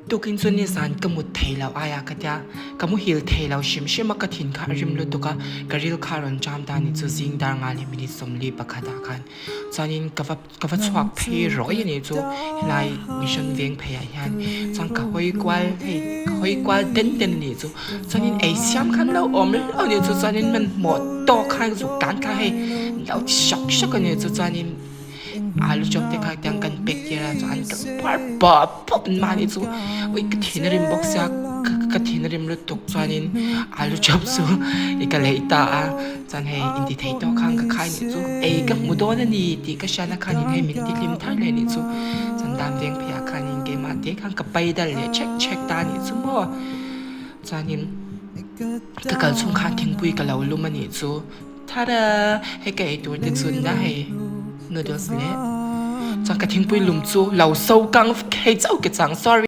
Tukin chu nizan ka mut thei lo aia ka tia, ka muhil thei lo hrim hrim a, ka thin kha a rim lutuk a, ka ril kha a rawn ṭam ta a ni chu zing dar nga leh minute 41 ah khan chuanin ka va ka va chhuak phei rawih a ni chu helai mission veng phei ah hian chuan ka hawi kual hei ka hawi kual den den a ni chu chuanin ei siam khan lo awm lo a ni chu chuanin hmanhmawh tawk khan zuk tan kha hei lo ti hrak hrak a ni chu chuanin. Alu chop te kha tiang kan pek tir a chuan ka puar pawp pawp mahni chu ui ka thin a rim bawk sia ka thin a rim lutuk chuanin alu chop chu i ka lei ta a chuan hei inti thei tawk khan ka khai nih chu ei ka hmu dawn a ni tih ka hriatna khanin hei min ti hlim thar leh nih chu chuan dan veng pheiah khanin keimah te khan ka pai dal leh chhek chhek ta nih chu maw chuanin ka kal chhung khan thingpui ka lo lum a nih chu. Thara, hei ka ei tur te chun na hei noodles leh chuan ka thingpui lum chu lo so kang hei chauh ke chang sorry.